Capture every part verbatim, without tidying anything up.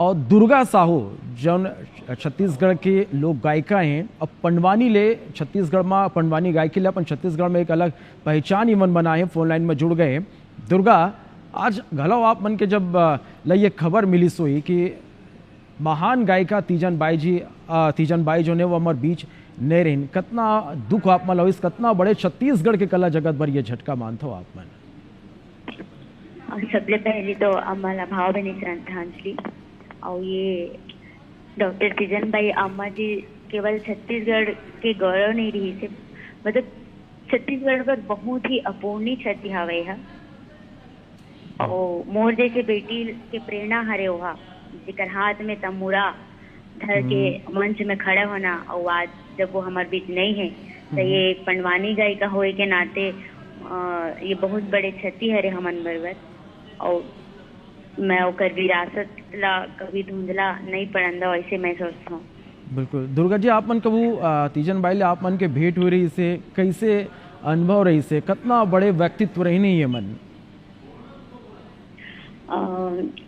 और दुर्गा साहू, जौन छत्तीसगढ़ के लोक गायिका हैं, अब पंडवानी ले छत्तीसगढ़ में, पंडवानी गायकी ले अपन छत्तीसगढ़ में एक अलग पहचान इमन बनाए हैं, फोन लाइन में जुड़ गए हैं। दुर्गा, आज घलो आप मन के जब, अ, ल ये खबर मिलिस होही कि महान गायिका तीजन बाई जी, अ, तीजन बाई जो ने वो हमर बीच नहीं रहिन, कतना दुख आप मन ल होइस, कतना बड़े छत्तीसगढ़ के कला जगत बर ये झटका मानथो आप मन? और सबले पहले तो अम्मा ला भावभीनी श्रद्धांजलि। और ये डॉक्टर तीजन बाई अम्मा जी केवल छत्तीसगढ़ के गौरव नहीं रहिस हे, मतलब छत्तीसगढ़ बर बहुत ही अपूर्णीय क्षति हवे ह। और मोर जैसे बेटी के प्रेरणा हरे ओहा, जेकर हाथ में तंबूरा धर के हम्म। मंच में खड़ा होना, और आज जब वो हमार बीच नहीं है, तो हम्म। ये एक पंडवानी गायिका होए के नाते, अ, ये बहुत बड़े क्षति हरे हमन बर। और मैं ओकर विरासत ला कभी धुंधला नहीं पड़न दो, ऐसे मैं सोचता हूँ। बिल्कुल। दुर्गा जी, आप मन कभू, अ, तीजन बाई ले आप मन के भेंट हुए रहिस हे, कैसे अनुभव रहिस हे, कतना बड़े व्यक्तित्व रहिन ये मन? अ,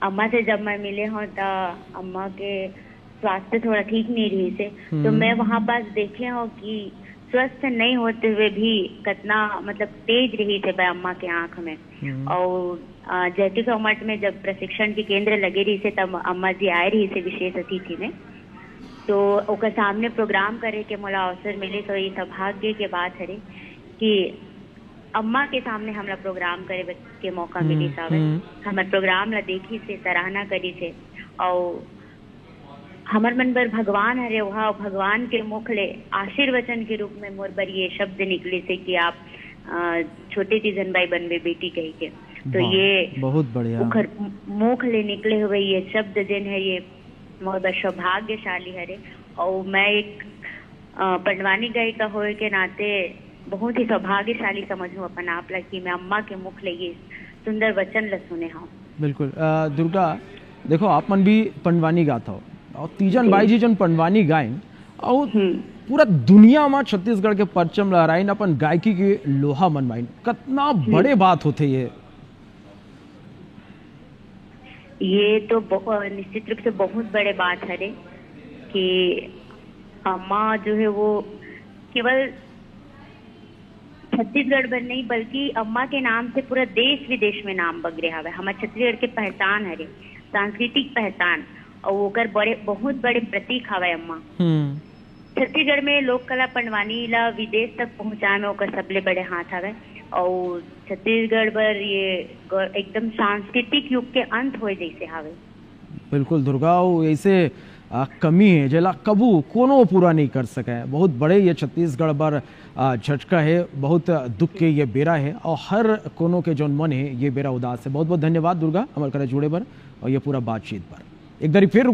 अम्मा से जब मैं मिले हूँ, तो अम्मा के स्वास्थ्य थोड़ा ठीक नहीं रहिस हे, तो हम्म। मैं वहाँ पास देखे हूँ कि स्वस्थ नहीं होते हुए भी कितना, मतलब, तेज रहिस हे अम्मा के आँख में। हम्म। और, अ, जैतू सौ मठ में जब प्रशिक्षण के केंद्र लगे रहिस हे, तब अम्मा जी आए रहिस हे विशेष अतिथि में, तो ओकर सामने प्रोग्राम करे के मोला अवसर मिले, तो ये सौभाग्य के बात हरे कि अम्मा के सामने हमला प्रोग्राम करे बर के मौका हम्म, मिलिस हवे। हम्म। हमर प्रोग्राम ला देखिस हे, सराहना करिस हे, और हमर मन बर भगवान हरे, वह भगवान के मुख ले आशीर्वचन के रूप में मोर बर ये शब्द निकलिस हे कि आप, अ, छोटे तीजन बाई बनबे बेटी कही के। तो वाह, ये बहुत बढ़िया। ओखर मुख ले निकले हुए ये शब्द जेन है, ये मोर बर सौभाग्यशाली हरे। और मैं एक, अ, पंडवानी गायिका होए के नाते बहुत ही सौभाग्यशाली समझूं अपन आप ला कि मैं अम्मा के मुख ले ये सुंदर वचन ला सुने हूँ। बिल्कुल। अ, दुर्गा, देखो, आप मन भी पंडवानी गात हो, और तीजन जी। बाई जी जन पंडवानी गायन, और हम्म। पूरा दुनिया में छत्तीसगढ़ के परचम लहराइन, अपन गायकी के लोहा मनवाइन, कतना हम्म। बड़े बात होथे ये। ये तो बहु-, निश्चित रूप से बहुत बड़े बात हरे कि अम्मा जो है वो केवल छत्तीसगढ़ भर नहीं, बल्कि अम्मा के नाम से पूरा देश विदेश में नाम बगरे हवे। हमारे छत्तीसगढ़ के पहचान हरे, सांस्कृतिक पहचान, और ओकर बड़े, बहुत बड़े प्रतीक हवे अम्मा। हम्म। छत्तीसगढ़ में लोक कला पंडवानी ला विदेश तक पहुंचाए में ओकर सबले बड़े हाथ हवे, और छत्तीसगढ़ बर ये गौ-, एकदम सांस्कृतिक युग के अंत होए जैसे हवे। बिल्कुल दुर्गा, वो ऐसे, आ, कमी है जेला कबू कोनो पूरा नहीं कर सके। बहुत बड़े ये छत्तीसगढ़ बर, आ, झटका है, बहुत दुख के ये बेरा है, और हर कोनो के जौन मन है ये बेरा उदास है। बहुत बहुत धन्यवाद दुर्गा, हमर करा जुड़े बर और ये पूरा बातचीत पर। एक बार फिर